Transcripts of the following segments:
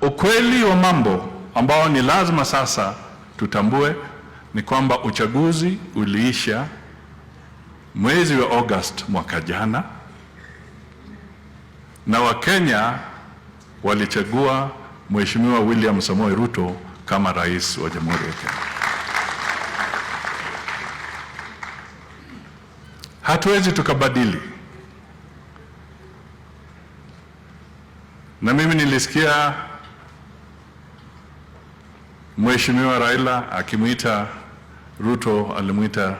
Ukweli wa mambo ambao ni lazima sasa tutambue ni kwamba uchaguzi uliisha mwezi wa August mwaka jana, na Wakenya walichagua Mheshimiwa William Samoei Ruto kama rais wa Jamhuri ya Kenya. Hatuwezi tukabadili. Na mimi nilisikia Mheshimiwa Raila akimwita Ruto, alimwita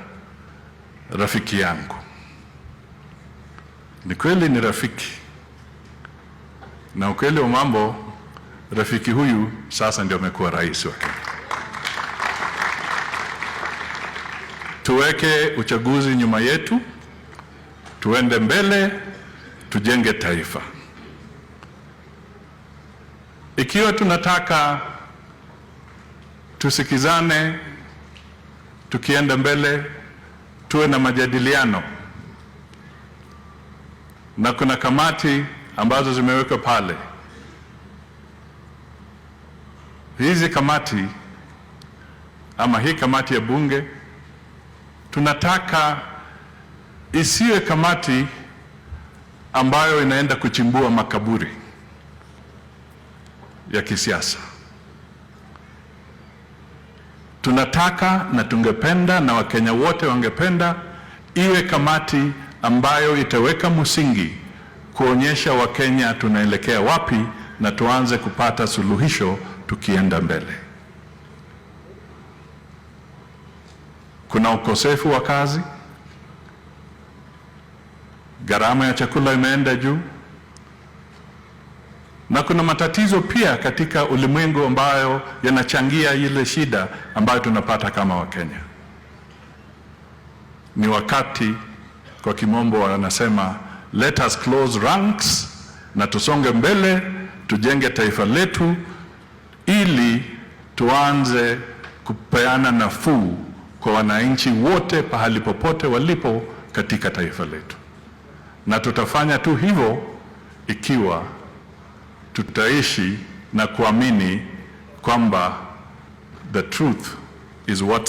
rafiki yangu. Ni kweli ni rafiki, na ukweli wa mambo, rafiki huyu sasa ndio amekuwa rais wa Kenya. Tuweke uchaguzi nyuma yetu, tuende mbele, tujenge taifa. Ikiwa tunataka tusikizane, tukienda mbele tuwe na majadiliano, na kuna kamati ambazo zimewekwa pale. Hizi kamati ama hii kamati ya bunge tunataka isiwe kamati ambayo inaenda kuchimbua makaburi ya kisiasa. Tunataka na tungependa na Wakenya wote wangependa iwe kamati ambayo itaweka msingi kuonyesha Wakenya tunaelekea wapi na tuanze kupata suluhisho tukienda mbele. Kuna ukosefu wa kazi, gharama ya chakula imeenda juu, na kuna matatizo pia katika ulimwengu ambayo yanachangia ile shida ambayo tunapata kama Wakenya. Ni wakati, kwa kimombo wanasema let us close ranks, na tusonge mbele, tujenge taifa letu ili tuanze kupeana nafuu kwa wananchi wote pahali popote walipo katika taifa letu, na tutafanya tu hivyo ikiwa tutaishi na kuamini kwamba the truth is what